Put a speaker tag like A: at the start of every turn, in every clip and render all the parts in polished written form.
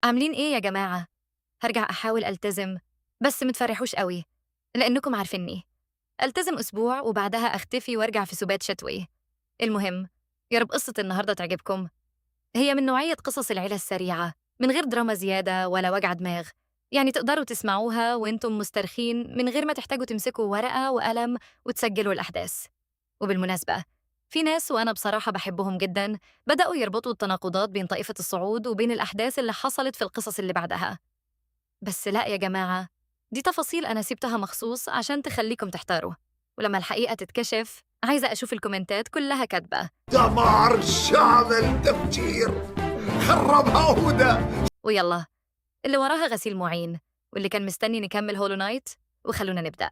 A: عاملين إيه يا جماعة؟ هرجع أحاول ألتزم، بس متفرحوش قوي لأنكم عارفيني، ألتزم أسبوع وبعدها أختفي وأرجع في سبات شتوي. المهم يا رب قصة النهاردة تعجبكم. هي من نوعية قصص العيلة السريعة، من غير دراما زيادة ولا وجع دماغ، يعني تقدروا تسمعوها وانتم مسترخين من غير ما تحتاجوا تمسكوا ورقة وقلم وتسجلوا الأحداث. وبالمناسبة في ناس وأنا بصراحة بحبهم جداً بدأوا يربطوا التناقضات بين طائفة الصعود وبين الأحداث اللي حصلت في القصص اللي بعدها. بس لا يا جماعة، دي تفاصيل أنا سبتها مخصوص عشان تخليكم تحتاروا، ولما الحقيقة تتكشف عايزة أشوف الكومنتات كلها كاتبة
B: دمار شامل، تفجير، خربها هدى.
A: ويلا اللي وراها غسيل معين واللي كان مستني نكمل Hollow Knight، وخلونا نبدأ.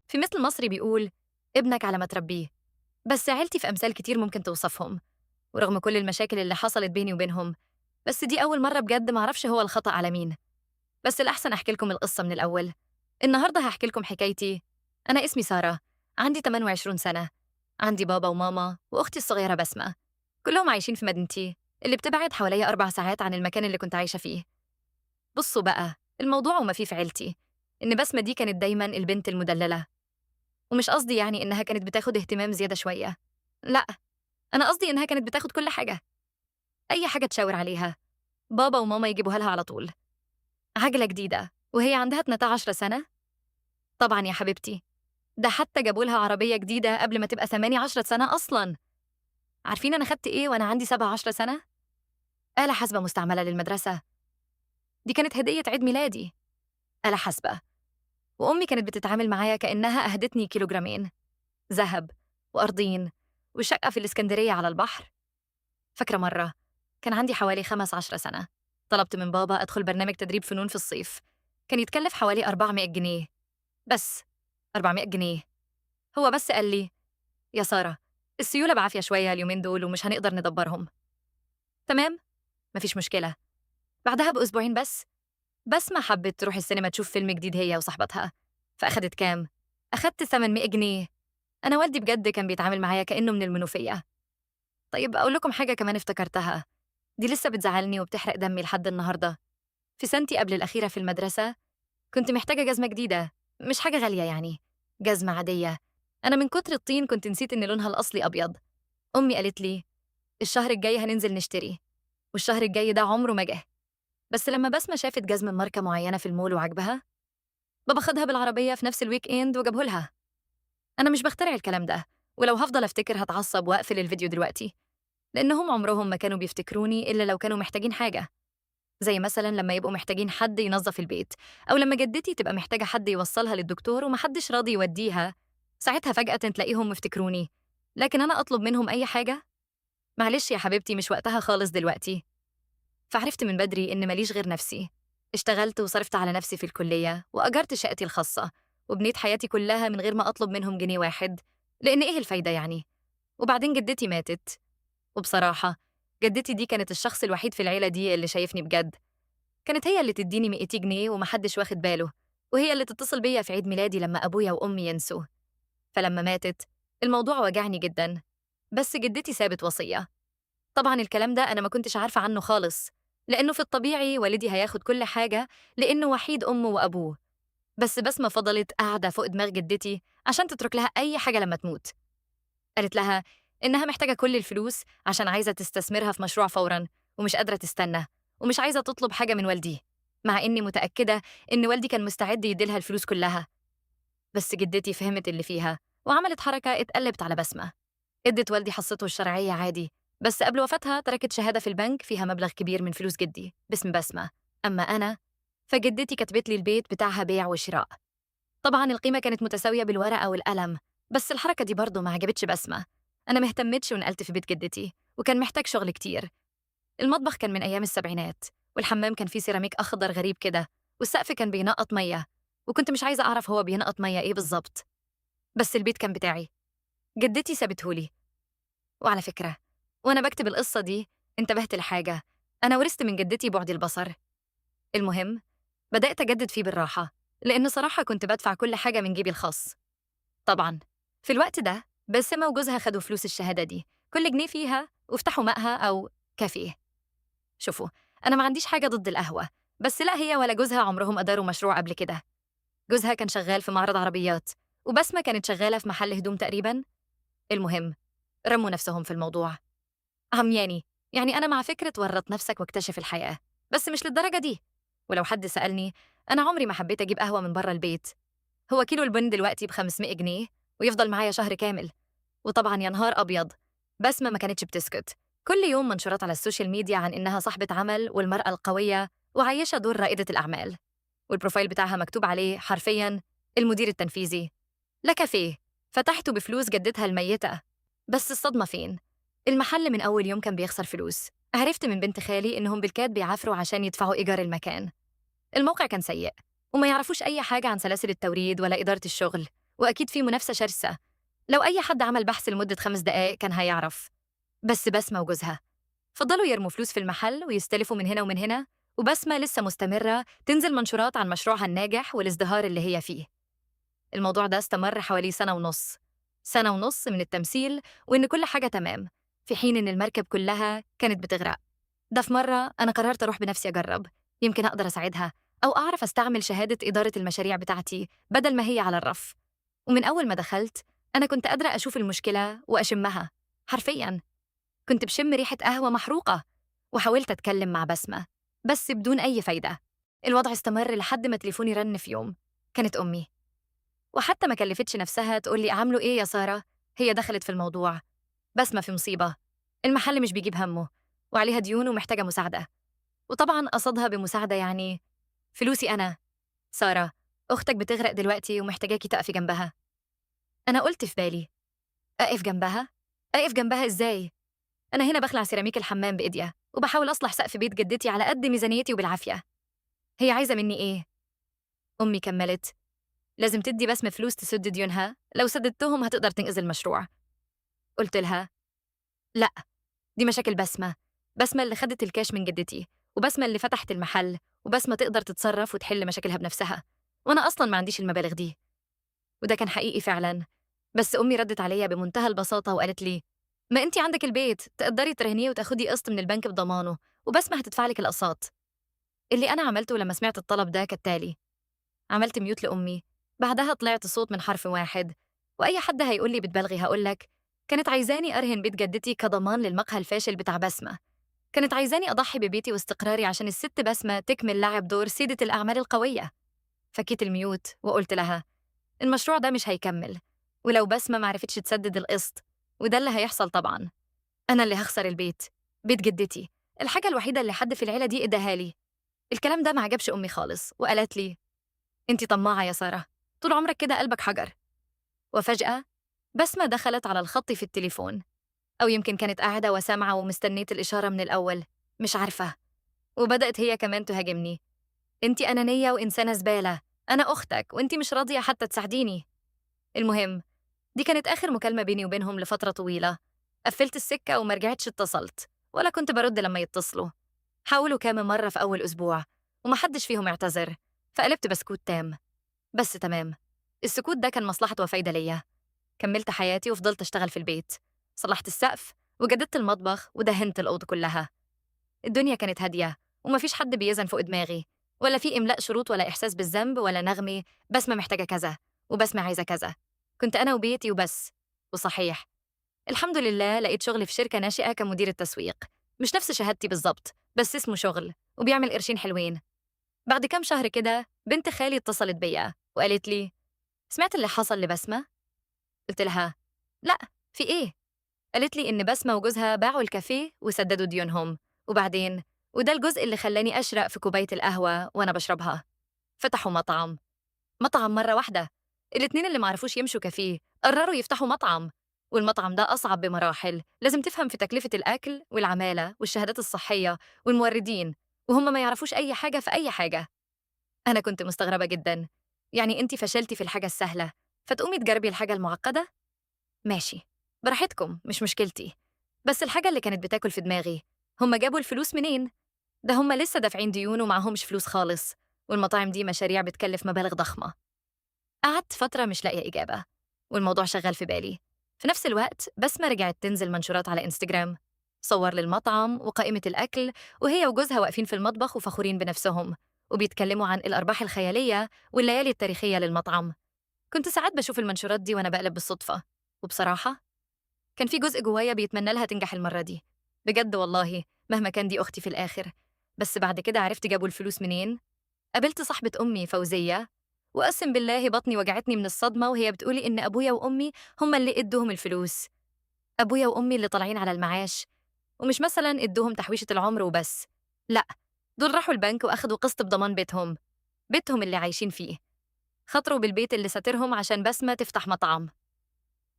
A: في مثل مصري بيقول ابنك على ما تربيه، بس عيلتي في أمثال كتير ممكن توصفهم، ورغم كل المشاكل اللي حصلت بيني وبينهم، بس دي أول مرة بجد معرفش هو الخطأ على مين. بس الأحسن أحكي لكم القصة من الأول. النهاردة هحكي لكم حكايتي. أنا اسمي سارة، عندي 28 سنة، عندي بابا وماما وأختي الصغيرة بسمة، كلهم عايشين في مدينتي اللي بتبعد حوالي 4 ساعات عن المكان اللي كنت عايشة فيه. بصوا بقى، الموضوع وما فيه في عيلتي إن بسمة دي كانت دايماً البنت المدللة، ومش قصدي يعني إنها كانت بتاخد اهتمام زيادة شوية، لا، أنا قصدي إنها كانت بتاخد كل حاجة، أي حاجة تشاور عليها بابا وماما يجيبوها لها على طول. عجلة جديدة وهي عندها 12 سنة؟ طبعاً يا حبيبتي، ده حتى جابوا لها عربية جديدة قبل ما تبقى 18 سنة أصلاً. عارفين أنا خدت إيه وأنا عندي 17 سنة؟ آلة حاسبة مستعملة للمدرسة. دي كانت هدية عيد ميلادي، آلة حاسبة. وأمي كانت بتتعامل معايا كأنها أهدتني 2 كيلوغرام ذهب وأرضين وشقة في الإسكندرية على البحر. فاكرة مرة كان عندي حوالي 15 سنة، طلبت من بابا أدخل برنامج تدريب فنون في الصيف، كان يتكلف حوالي 400 جنيه بس، 400 جنيه. هو بس قال لي يا سارة السيولة بعافية شوية اليومين دول ومش هنقدر ندبرهم. تمام، مفيش مشكلة. بعدها بأسبوعين بس بسمة حبت تروح السينما تشوف فيلم جديد هي وصاحبتها، فأخدت كام؟ أخدت 800 جنيه. أنا والدي بجد كان بيتعامل معايا كأنه من المنوفية. طيب أقول لكم حاجة كمان افتكرتها، دي لسه بتزعلني وبتحرق دمي لحد النهاردة. في سنتي قبل الأخيرة في المدرسة كنت محتاجة جزمة جديدة، مش حاجة غالية يعني، جزمة عادية. أنا من كتر الطين كنت نسيت إن لونها الأصلي أبيض. أمي قالت لي الشهر الجاي هننزل نشتري، والشهر الجاي ده عمره ما جه. بس لما بسمة شافت جزمة ماركة معينة في المول وعجبها، بابا خدها بالعربية في نفس ال weekend وجابه لها. أنا مش بخترع الكلام ده، ولو هفضل أفتكر هتعصب وأقفل الفيديو دلوقتي، لأنهم عمرهم ما كانوا بيفتكروني إلا لو كانوا محتاجين حاجة، زي مثلاً لما يبقوا محتاجين حد ينظف البيت، أو لما جدتي تبقى محتاجة حد يوصلها للدكتور ومحدش راضي يوديها، ساعتها فجأة تلاقيهم مفتكروني. لكن أنا أطلب منهم أي حاجة؟ معلش يا حبيبتي مش وقتها خالص دلوقتي. فعرفت من بدري إن ماليش غير نفسي. اشتغلت وصرفت على نفسي في الكلية، وأجرت شقتي الخاصة، وبنيت حياتي كلها من غير ما أطلب منهم جنيه واحد، لأن إيه الفايدة يعني؟ وبعدين جدتي ماتت، وبصراحة جدتي دي كانت الشخص الوحيد في العيلة دي اللي شايفني بجد. كانت هي اللي تديني 200 جنيه ومحدش واخد باله، وهي اللي تتصل بيا في عيد ميلادي لما أبويا وأمي ينسوا. فلما ماتت الموضوع وجعني جدا، بس جدتي سابت وصية. طبعا الكلام ده أنا ما كنتش عارفة عنه خالص، لأنه في الطبيعي والدي هياخد كل حاجة لأنه وحيد أمه وأبوه. بس بسمة فضلت قاعدة فوق دماغ جدتي عشان تترك لها أي حاجة لما تموت. قالت لها إنها محتاجة كل الفلوس عشان عايزة تستثمرها في مشروع فوراً، ومش قادرة تستنى، ومش عايزة تطلب حاجة من والدي، مع إني متأكدة إن والدي كان مستعد يديلها الفلوس كلها. بس جدتي فهمت اللي فيها وعملت حركة اتقلبت على بسمة. ادت والدي حصته الشرعية عادي، بس قبل وفاتها تركت شهادة في البنك فيها مبلغ كبير من فلوس جدي باسم بسمة. أما أنا فجدتي كتبت لي البيت بتاعها بيع وشراء. طبعاً القيمة كانت متساوية بالورقة والقلم، بس الحركة دي برضه ما عجبتش بسمة. أنا مهتمتش ونقلت في بيت جدتي، وكان محتاج شغل كتير. المطبخ كان من أيام السبعينات، والحمام كان فيه سيراميك أخضر غريب كده، والسقف كان بينقط مية، وكنت مش عايزة أعرف هو بينقط مية إيه بالظبط. بس البيت كان بتاعي، جدتي سابتهولي. وعلى فكرة وأنا بكتب القصة دي انتبهت لحاجة، أنا ورثت من جدتي بعد البصر. المهم بدأت أجدد فيه بالراحة، لأن صراحة كنت بدفع كل حاجة من جيبي الخاص. طبعاً في الوقت ده بسمة وجوزها خدوا فلوس الشهادة دي كل جنيه فيها وفتحوا مقهى أو كافيه. شوفوا، أنا ما عنديش حاجة ضد القهوة، بس لا هي ولا جوزها عمرهم أداروا مشروع قبل كده. جوزها كان شغال في معرض عربيات، وبسمة كانت شغالة في محل هدوم تقريباً. المهم رموا نفسهم في الموضوع عمياني. يعني أنا مع فكرة ورط نفسك واكتشف الحياة، بس مش للدرجة دي. ولو حد سألني، أنا عمري ما حبيت أجيب قهوة من بره البيت. هو كيلو البن دلوقتي ب500 جنيه ويفضل معايا شهر كامل. وطبعاً يا نهار أبيض، بسمة ما كانتش بتسكت. كل يوم منشورات على ال social media عن إنها صاحبة عمل والمرأة القوية وعايشة دور رائدة الأعمال، وال profile بتاعها مكتوب عليه حرفياً المدير التنفيذي. لا كافيه فتحته بفلوس جدتها الميتة. بس الصدمة فين؟ المحل من أول يوم كان بيخسر فلوس. عرفت من بنت خالي إنهم بالكاد بيعافروا عشان يدفعوا إيجار المكان. الموقع كان سيء، وما يعرفوش أي حاجة عن سلاسل التوريد ولا إدارة الشغل، وأكيد في منافسة شرسة. لو أي حد عمل بحث لمدة 5 دقايق كان هيعرف. بس بسمة وجوزها فضلوا يرموا فلوس في المحل ويستلفوا من هنا ومن هنا، وبسمة لسه مستمرة تنزل منشورات عن مشروعها الناجح والازدهار اللي هي فيه. الموضوع ده استمر حوالي 1.5 سنة. 1.5 سنة من التمثيل وإن كل حاجة تمام، في حين إن المركب كلها كانت بتغرق. ده في مرة أنا قررت أروح بنفسي أجرب، يمكن أقدر أساعدها أو أعرف أستعمل شهادة إدارة المشاريع بتاعتي بدل ما هي على الرف. ومن أول ما دخلت أنا كنت قادرة أشوف المشكلة وأشمها حرفياً. كنت بشم ريحة قهوة محروقة، وحاولت أتكلم مع بسمة بس بدون أي فايدة. الوضع استمر لحد ما تليفوني رن في يوم. كانت أمي، وحتى ما كلفتش نفسها تقول لي أعمله إيه يا سارة. هي دخلت في الموضوع. بسمة في مصيبة، المحل مش بيجيب همه وعليها ديون ومحتاجة مساعدة. وطبعاً قصدها بمساعدة يعني فلوسي أنا. سارة، أختك بتغرق دلوقتي ومحتاجاكي تقفي جنبها. أنا قلت في بالي، أقف جنبها؟ أقف جنبها إزاي؟ أنا هنا بخلع سيراميك الحمام بإيديا وبحاول أصلح سقف بيت جدتي على قد ميزانيتي وبالعافية. هي عايزة مني إيه؟ أمي كملت، لازم تدي بسمة فلوس تسد ديونها، لو سددتهم هتقدر تنقذ المشروع. قلت لها لا، دي مشاكل بسمة. بسمة اللي خدت الكاش من جدتي، وبسمة اللي فتحت المحل، وبسمة تقدر تتصرف وتحل مشاكلها بنفسها، وأنا أصلاً ما عنديش المبالغ دي. وده كان حقيقي فعلاً. بس أمي ردت عليا بمنتهى البساطة وقالت لي، ما أنتي عندك البيت، تقدري ترهنيه وتاخدي قسط من البنك بضمانه، وبسمة هتدفع لك الأقساط. اللي أنا عملته لما سمعت الطلب ده كالتالي: عملت ميوت لأمي، بعدها طلعت صوت من حرف واحد، وأي حد هيقول لي بتبالغي هقولك كانت عايزاني أرهن بيت جدتي كضمان للمقهى الفاشل بتاع بسمة. كانت عايزاني أضحي ببيتي واستقراري عشان الست بسمة تكمل لعب دور سيدة الأعمال القوية. فكيت الميوت وقلت لها المشروع ده مش هيكمل، ولو بسمة معرفتش تسدد القسط، وده اللي هيحصل طبعاً، أنا اللي هخسر البيت، بيت جدتي، الحاجة الوحيدة اللي حد في العيلة دي إداها لي. الكلام ده ما عجبش أمي خالص، وقالت لي أنتي طماعة يا سارة، طول عمرك كده قلبك حجر. وفجأة بسمة دخلت على الخط في التليفون، أو يمكن كانت قاعدة وسامعة ومستنية الإشارة من الأول، مش عارفة. وبدأت هي كمان تهاجمني، أنتي أنانية وإنسانة زبالة، أنا أختك وأنتي مش راضية حتى تساعديني. المهم دي كانت آخر مكالمة بيني وبينهم لفترة طويلة. قفلت السكة وما رجعتش اتصلت، ولا كنت برد لما يتصلوا. حاولوا كام مرة في أول أسبوع ومحدش فيهم اعتذر، فقلبت بسكوت تام. بس تمام، السكوت ده كان مصلحة وفايدة ليا. كملت حياتي وفضلت أشتغل في البيت، صلحت السقف وجددت المطبخ ودهنت الأوضة كلها. الدنيا كانت هادية ومفيش حد بيزن فوق دماغي، ولا في إملاء شروط ولا إحساس بالذنب ولا نغمي بسمة محتاجة كذا وبسمة عايزة كذا. كنت أنا وبيتي وبس. وصحيح الحمد لله لقيت شغل في شركة ناشئة كمدير التسويق، مش نفس شهادتي بالظبط، بس اسمه شغل وبيعمل قرشين حلوين. بعد كام شهر كده بنت خالي اتصلت بيا وقالت لي سمعت اللي حصل لبسمة؟ قلت لها لا، في إيه؟ قالت لي إن بسمة وجوزها باعوا الكافيه وسددوا ديونهم، وبعدين وده الجزء اللي خلاني أشرق في كوباية القهوة وأنا بشربها، فتحوا مطعم. مطعم مرة واحدة. الاتنين اللي معرفوش يمشوا كافيه قرروا يفتحوا مطعم، والمطعم ده أصعب بمراحل، لازم تفهم في تكلفة الأكل والعمالة والشهادات الصحية والموردين، وهم ما يعرفوش أي حاجة في أي حاجة. أنا كنت مستغربة جداً، يعني أنتي فشلتي في الحاجة السهلة فتقومي تجربي الحاجة المعقدة؟ ماشي براحتكم، مش مشكلتي. بس الحاجة اللي كانت بتاكل في دماغي، هم جابوا الفلوس منين؟ ده هم لسه دافعين ديون ومعهمش فلوس خالص، والمطاعم دي مشاريع بتكلف مبالغ ضخمة. قعدت فترة مش لاقية إجابة، والموضوع شغال في بالي. في نفس الوقت بسمة رجعت تنزل منشورات على إنستجرام، صور للمطعم وقائمة الأكل، وهي وجوزها واقفين في المطبخ وفخورين بنفسهم وبيتكلموا عن الأرباح الخيالية والليالي التاريخية للمطعم. كنت ساعات بشوف المنشورات دي وأنا بقلب بالصدفة، وبصراحة كان في جزء جوايا بيتمنى لها تنجح المرة دي بجد والله، مهما كان دي أختي في الآخر. بس بعد كده عرفت جابوا الفلوس منين. قابلت صاحبة أمي فوزية، وأقسم بالله بطني وجعتني من الصدمة وهي بتقولي إن أبويا وأمي هما اللي إدوهم الفلوس. أبويا وأمي اللي طالعين على المعاش، ومش مثلاً إدوهم تحويشة العمر وبس، لأ، دول راحوا البنك وأخدوا قسط بضمان بيتهم، بيتهم اللي عايشين فيه. خاطروا بالبيت اللي ساترهم عشان بسمة تفتح مطعم.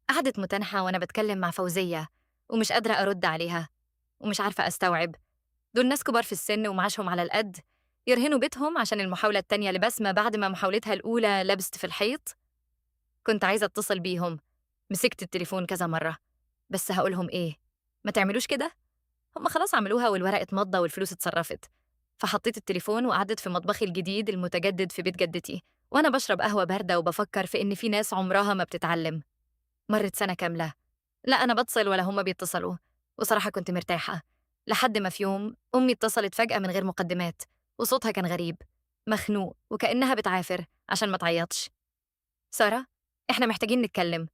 A: قعدت متنحة وأنا بتكلم مع فوزية ومش قادرة أرد عليها ومش عارفة أستوعب. دول ناس كبار في السن ومعاشهم على القد، يرهنوا بيتهم عشان المحاولة التانية لبسمة بعد ما محاولتها الأولى لبست في الحيط. كنت عايزة أتصل بيهم، مسكت التليفون كذا مرة، بس هقولهم إيه؟ ما تعملوش كده؟ هم خلاص عملوها والورق اتمضى والفلوس اتصرفت. فحطيت التليفون وقعدت في مطبخي الجديد المتجدد في بيت جدتي وأنا بشرب قهوة باردة وبفكر في إن في ناس عمرها ما بتتعلم. مرت سنة كاملة لا أنا بتصل ولا هما بيتصلوا، وصراحة كنت مرتاحة، لحد ما في يوم أمي اتصلت فجأة من غير مقدمات، وصوتها كان غريب مخنوق وكأنها بتعافر عشان ما تعيطش. سارة، إحنا محتاجين نتكلم،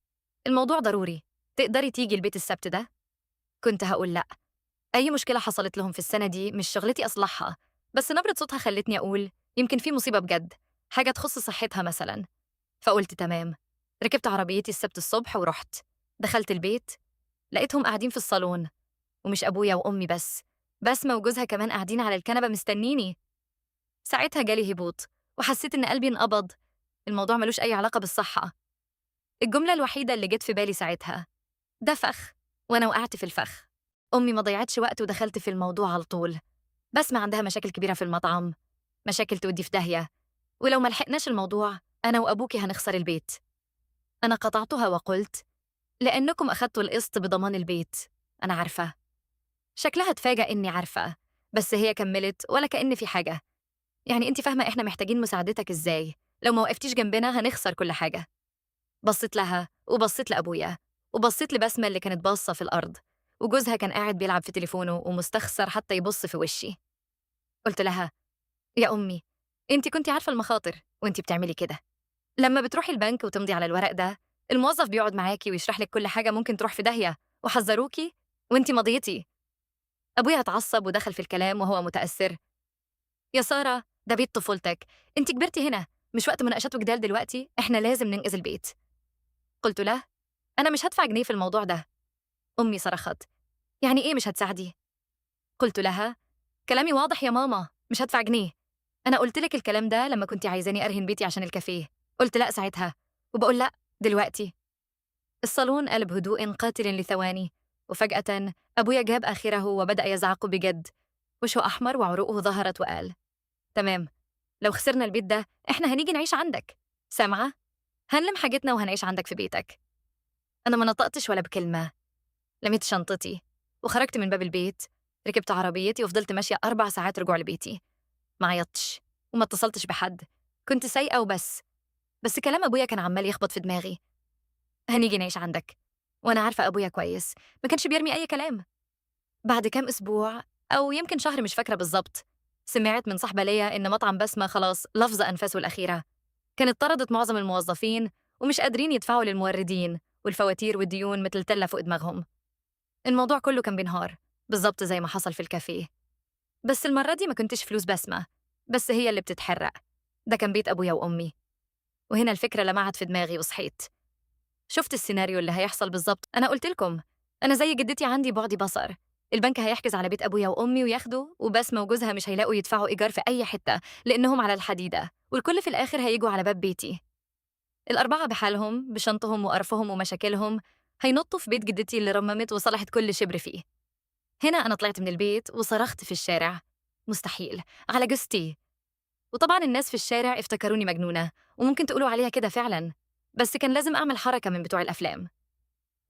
A: الموضوع ضروري، تقدري تيجي البيت السبت ده؟ كنت هقول لأ، أي مشكلة حصلت لهم في السنة دي مش شغلتي أصلحها، بس نبرة صوتها خلتني أقول يمكن في مصيبة بجد، حاجة تخص صحتها مثلا. فقلت تمام. ركبت عربيتي السبت الصبح ورحت. دخلت البيت لقيتهم قاعدين في الصالون، ومش أبويا وأمي بس، بسمة وجوزها كمان قاعدين على الكنبة مستنيني. ساعتها جالي هبوط وحسيت إن قلبي انقبض. الموضوع ملوش أي علاقة بالصحة. الجملة الوحيدة اللي جت في بالي ساعتها ده فخ، وأنا وقعت في الفخ. أمي ما ضيعتش وقت ودخلت في الموضوع على طول. بسمة عندها مشاكل كبيرة في المطعم، مشاكل تودي في داهية، ولو ما لحقناش الموضوع أنا وأبوكي هنخسر البيت. أنا قطعتها وقلت لأنكم أخدتوا القسط بضمان البيت، أنا عارفة. شكلها اتفاجأ إني عارفة، بس هي كملت ولا كأن في حاجة. يعني أنت فاهمة إحنا محتاجين مساعدتك إزاي، لو ما وقفتيش جنبنا هنخسر كل حاجة. بصيت لها وبصيت لأبويا وبصيت لبسمة اللي كانت باصة في الأرض، وجوزها كان قاعد بيلعب في تليفونه ومستخسر حتى يبص في وشي. قلت لها يا أمي، أنت كنت عارفة المخاطر وأنت بتعملي كده. لما بتروحي البنك وتمضي على الورق ده، الموظف بيقعد معاكي ويشرح لك كل حاجة ممكن تروح في داهية، وحذروكي وأنت مضيتي. أبويا اتعصب ودخل في الكلام وهو متأثر. يا سارة، ده بيت طفولتك، أنت كبرتي هنا، مش وقت مناقشات وجدال دلوقتي، إحنا لازم ننقذ البيت. قلت له أنا مش هدفع جنيه في الموضوع ده. أمي صرخت، يعني إيه مش هتساعدي؟ قلت لها كلامي واضح يا ماما، مش هدفع جنيه. أنا قلت لك الكلام ده لما كنت عايزاني أرهن بيتي عشان الكافيه، قلت لأ ساعتها، وبقول لأ دلوقتي. الصالون قلب هدوء قاتل لثواني، وفجأة أبويا جاب آخره وبدأ يزعق بجد، وشه أحمر وعروقه ظهرت، وقال تمام، لو خسرنا البيت ده إحنا هنيجي نعيش عندك، سامعة؟ هنلم حاجتنا وهنعيش عندك في بيتك. أنا ما نطقتش ولا بكلمة. لميت شنطتي وخرجت من باب البيت، ركبت عربيتي وفضلت ماشية 4 ساعات رجوع لبيتي. ما عيطتش وما اتصلتش بحد، كنت سايقة وبس. بس كلام أبويا كان عمال يخبط في دماغي، هنيجي نعيش عندك، وأنا عارفة أبويا كويس، ما كانش بيرمي أي كلام. بعد كام أسبوع أو يمكن شهر مش فاكرة بالظبط، سمعت من صاحبة ليا إن مطعم بسمة خلاص لفظ أنفاسه الأخيرة. كانت طردت معظم الموظفين ومش قادرين يدفعوا للموردين، والفواتير والديون متلتلة فوق دماغهم. الموضوع كله كان بينهار بالظبط زي ما حصل في الكافيه، بس المرة دي ما كنتش فلوس بسمة بس هي اللي بتتحرق، ده كان بيت أبويا وأمي. وهنا الفكرة لمعت في دماغي وصحيت. شفت السيناريو اللي هيحصل بالظبط. أنا قلت لكم أنا زي جدتي عندي بعد بصر، البنك هيحجز على بيت أبويا وأمي وياخده، وبسمة وجوزها مش هيلاقوا يدفعوا إيجار في أي حتة لأنهم على الحديدة، والكل في الآخر هيجوا على باب بيتي. الأربعة بحالهم بشنطهم وقرفهم ومشاكلهم هينطوا في بيت جدتي اللي رممت وصلحت كل شبر فيه. هنا أنا طلعت من البيت وصرخت في الشارع، مستحيل، على جثتي. وطبعا الناس في الشارع افتكروني مجنونة، وممكن تقولوا عليها كده فعلا، بس كان لازم أعمل حركة من بتوع الأفلام.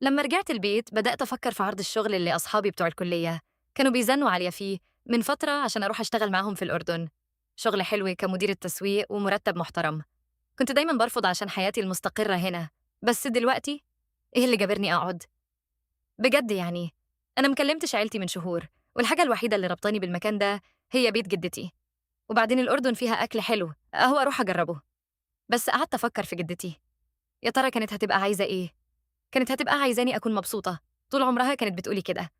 A: لما رجعت البيت بدأت أفكر في عرض الشغل اللي أصحابي بتوع الكلية كانوا بيزنوا عليا فيه من فترة عشان أروح أشتغل معاهم في الأردن. شغل حلو كمدير التسويق ومرتب محترم. كنت دايما برفض عشان حياتي المستقرة هنا، بس دلوقتي إيه اللي جابرني أقعد؟ بجد يعني أنا مكلمتش عيلتي من شهور، والحاجة الوحيدة اللي ربطاني بالمكان ده هي بيت جدتي. وبعدين الأردن فيها أكل حلو، أهو أروح أجربه. بس قعدت أفكر في جدتي، يا ترى كانت هتبقى عايزة إيه؟ كانت هتبقى عايزاني أكون مبسوطة، طول عمرها كانت بتقولي كده.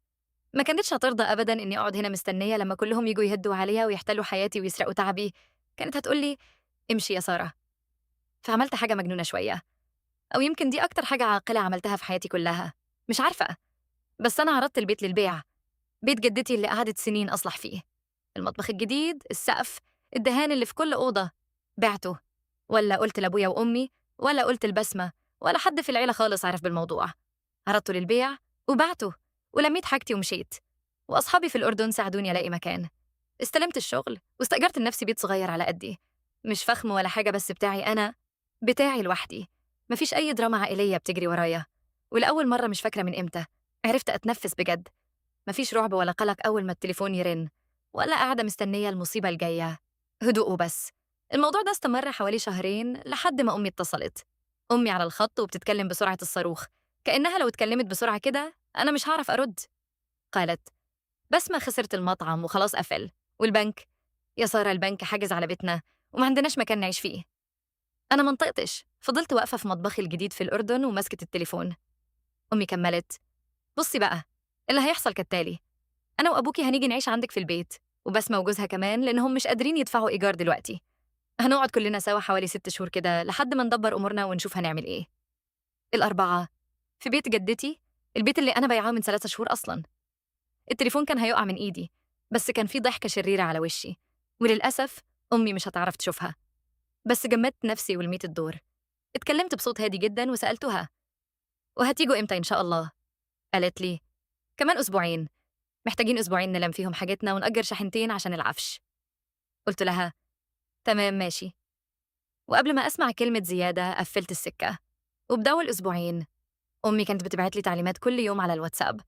A: ما كانتش هترضى أبداً إني أقعد هنا مستنية لما كلهم يجوا يهدوا عليا ويحتلوا حياتي ويسرقوا تعبي. كانت هتقولي امشي يا سارة. فعملت حاجة مجنونة شوية، أو يمكن دي أكتر حاجة عاقلة عملتها في حياتي كلها، مش عارفة. بس أنا عرضت البيت للبيع، بيت جدتي اللي قعدت سنين أصلح فيه، المطبخ الجديد، السقف، الدهان اللي في كل أوضة. بعته، ولا قلت لأبويا وأمي، ولا قلت لبسمة، ولا حد في العيلة خالص عرف بالموضوع. عرضته للبيع وبعته، ولميت حاجتي ومشيت. وأصحابي في الأردن ساعدوني ألاقي مكان. استلمت الشغل واستأجرت لنفسي بيت صغير على قدي، مش فخم ولا حاجة، بس بتاعي أنا، بتاعي لوحدي، مفيش أي دراما عائلية بتجري ورايا. ولأول مرة مش فاكرة من إمتى عرفت أتنفس بجد، مفيش رعب ولا قلق أول ما التليفون يرن، ولا قاعدة مستنية المصيبة الجاية. هدوء وبس. الموضوع ده استمر حوالي شهرين لحد ما أمي اتصلت. أمي على الخط وبتتكلم بسرعة الصاروخ، كأنها لو اتكلمت بسرعة كده أنا مش هعرف أرد. قالت بسمة خسرت المطعم وخلاص قفل، والبنك يا سارة البنك حاجز على بيتنا وما عندناش مكان نعيش فيه. أنا منطقتش، فضلت واقفة في مطبخي الجديد في الأردن وماسكة التليفون. أمي كملت بصي بقى، اللي هيحصل كالتالي، أنا وأبوكي هنيجي نعيش عندك في البيت، وبسمة وجوزها كمان لأنهم مش قادرين يدفعوا إيجار دلوقتي. هنقعد كلنا سوا حوالي 6 شهور كده لحد ما ندبر أمورنا ونشوف هنعمل إيه. الأربعة في بيت جدتي، البيت اللي أنا بيعاه من 3 شهور أصلاً. التليفون كان هيقع من إيدي، بس كان في ضحكة شريرة على وشي، وللأسف أمي مش هتعرف تشوفها. بس جمدت نفسي ولميت الدور. اتكلمت بصوت هادي جداً وسألتها وهتيجوا إمتى إن شاء الله؟ قالت لي كمان أسبوعين، محتاجين أسبوعين نلم فيهم حاجتنا ونأجر شاحنتين عشان العفش. قلت لها تمام ماشي. وقبل ما أسمع كلمة زيادة قفلت السكة. وبدأوا الأسبوعين أمي كانت بتبعت لي تعليمات كل يوم على الواتساب.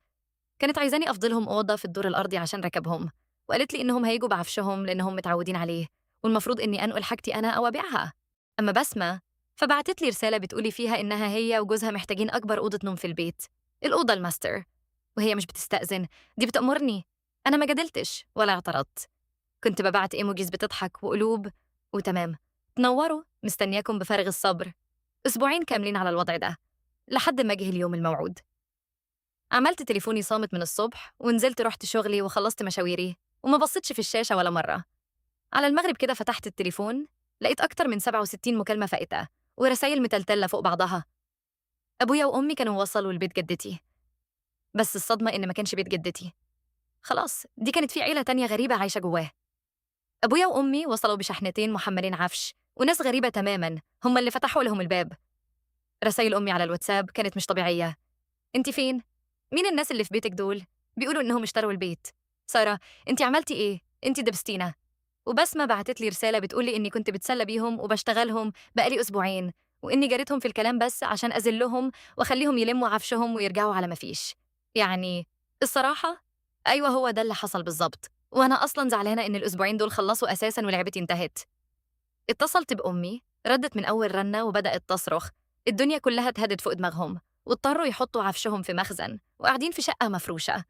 A: كانت عايزاني أفضلهم أوضة في الدور الأرضي عشان ركبهم، وقالت لي إنهم هيجوا بعفشهم لأنهم متعودين عليه، والمفروض إني أنقل حاجتي أنا أو أبيعها. أما بسمة فبعتت لي رسالة بتقولي فيها إنها هي وجوزها محتاجين أكبر أوضة نوم في البيت، الأوضة الماستر، وهي مش بتستأذن، دي بتأمرني. أنا ما جادلتش ولا اعترضت، كنت ببعت emojis بتضحك وقلوب وتمام، تنوروا، مستنياكم بفارغ الصبر. أسبوعين كاملين على الوضع ده لحد ما جه اليوم الموعود. عملت تليفوني صامت من الصبح ونزلت رحت شغلي وخلصت مشاويري وما بصيتش في الشاشة ولا مرة. على المغرب كده فتحت التليفون، لقيت أكتر من 67 مكالمة فائتة ورسايل متلتلة فوق بعضها. أبويا وأمي كانوا وصلوا لبيت جدتي، بس الصدمة إن ما كانش بيت جدتي، خلاص دي كانت في عيلة تانية غريبة عايشة جواه. أبويا وأمي وصلوا بشحنتين محملين عفش وناس غريبة تماماً هم اللي فتحوا لهم الباب. رسايل أمي على الواتساب كانت مش طبيعية. أنت فين؟ مين الناس اللي في بيتك دول؟ بيقولوا إنهم اشتروا البيت. سارة أنت عملتي إيه؟ أنت دبستينا. وبسمة بعتت لي رسالة بتقولي إني كنت بتسلى بيهم وبشتغلهم بقالي أسبوعين، وإني جارتهم في الكلام بس عشان أذلهم وأخليهم يلموا عفشهم ويرجعوا على ما فيش. يعني الصراحة أيوة هو ده اللي حصل بالظبط، وأنا أصلاً زعلانة إن الأسبوعين دول خلصوا أساساً ولعبتي انتهت. اتصلت بأمي، ردت من أول رنة وبدأت تصرخ. الدنيا كلها اتهدت فوق دماغهم واضطروا يحطوا عفشهم في مخزن وقاعدين في شقة مفروشة.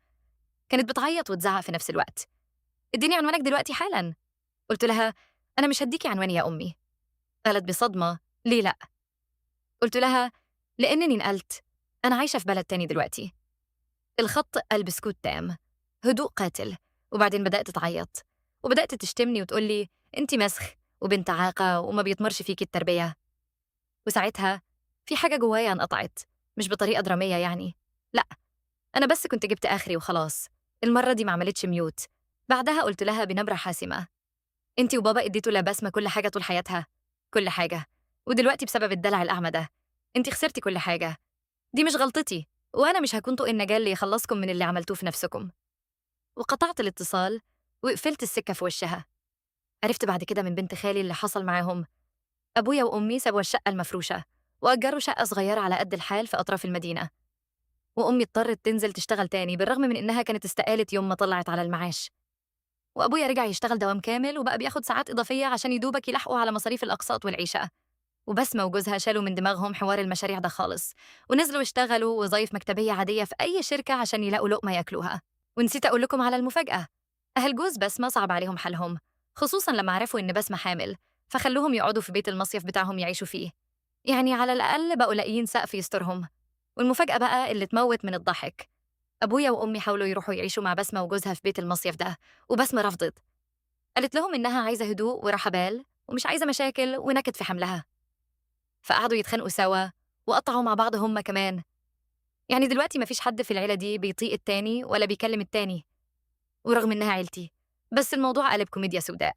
A: كانت بتعيط وتزعق في نفس الوقت. اديني عنوانك دلوقتي حالاً. قلت لها أنا مش هديكي عنواني يا أمي. قالت بصدمة ليه لأ؟ قلت لها لأنني نقلت، أنا عايشة في بلد تاني دلوقتي. الخط قلب سكوت تام، هدوء قاتل. وبعدين بدأت تعيط وبدأت تشتمني وتقولي أنت مسخ وبنت عاقة وما بيطمرش فيكي التربية. وساعتها في حاجة جوايا انقطعت، مش بطريقة درامية يعني، لأ أنا بس كنت جبت آخري وخلاص. المرة دي ما عملتش ميوت. بعدها قلت لها بنبرة حاسمة أنت وبابا اديتوا لبسمة كل حاجة طول حياتها، كل حاجة، ودلوقتي بسبب الدلع الأعمى ده أنت خسرتي كل حاجة. دي مش غلطتي، وأنا مش هكون طوق النجاة اللي يخلصكم من اللي عملتوه في نفسكم. وقطعت الاتصال وقفلت السكة في وشها. عرفت بعد كده من بنت خالي اللي حصل معاهم. أبويا وأمي سابوا الشقة المفروشة وأجروا شقة صغيرة على قد الحال في أطراف المدينة، وأمي اضطرت تنزل تشتغل تاني بالرغم من إنها كانت استقالت يوم ما طلعت على المعاش. وأبويا رجع يشتغل دوام كامل وبقى بياخد ساعات إضافية عشان يدوبك يلحقوا على مصاريف الأقساط والعيشة. وبسمة وجوزها شالوا من دماغهم حوار المشاريع ده خالص، ونزلوا اشتغلوا وظايف مكتبية عادية في أي شركة عشان يلاقوا لقمة ياكلوها. ونسيت أقول لكم على المفاجأة، أهل جوز بسمة صعب عليهم حالهم، خصوصاً لما عرفوا إن بسمة حامل، فخلوهم يقعدوا في بيت المصيف بتاعهم يعيشوا فيه، يعني على الأقل بقوا لاقيين سقف يسترهم. والمفاجأة بقى اللي تموت من الضحك، أبويا وأمي حاولوا يروحوا يعيشوا مع بسمة وجوزها في بيت المصيف ده، وبسمة رفضت، قالت لهم إنها عايزة هدوء وراحة بال ومش عايزة مشاكل ونكد في حملها. فقعدوا يتخانقوا سوا وقطعوا مع بعض هم كمان. يعني دلوقتي مفيش حد في العيلة دي بيطيق التاني ولا بيكلم التاني، ورغم إنها عيلتي بس الموضوع قلب كوميديا سوداء.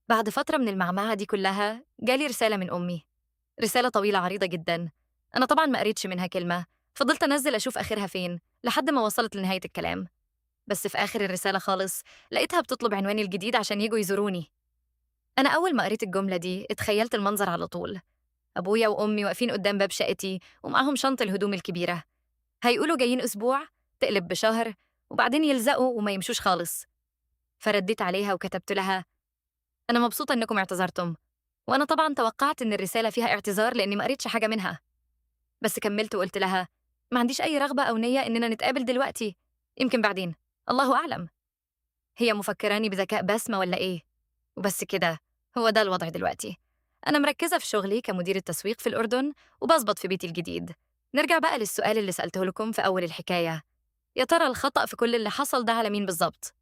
A: بعد فترة من المعمعة دي كلها جالي رسالة من أمي، رسالة طويلة عريضة جدا، أنا طبعا ما قريتش منها كلمة، فضلت أنزل أشوف آخرها فين لحد ما وصلت لنهاية الكلام. بس في آخر الرسالة خالص لقيتها بتطلب عنواني الجديد عشان يجوا يزوروني. أنا أول ما قريت الجملة دي اتخيلت المنظر على طول، أبويا وأمي واقفين قدام باب شقتي ومعاهم شنطة الهدوم الكبيرة، هيقولوا جايين أسبوع، تقلب بشهر، وبعدين يلزقوا وما يمشوش خالص. فرديت عليها وكتبت لها أنا مبسوطة إنكم اعتذرتم، وأنا طبعاً توقعت إن الرسالة فيها اعتذار لأني ما قريتش حاجة منها، بس كملت وقلت لها ما عنديش أي رغبة أو نية إننا نتقابل دلوقتي، يمكن بعدين، الله أعلم. هي مفكراني بذكاء بسمة ولا إيه؟ وبس كده، هو ده الوضع دلوقتي. أنا مركزة في شغلي كمديرة تسويق في الأردن وبظبط في بيتي الجديد. نرجع بقى للسؤال اللي سألته لكم في أول الحكاية، يا ترى الخطأ في كل اللي حصل ده على مين بالظبط؟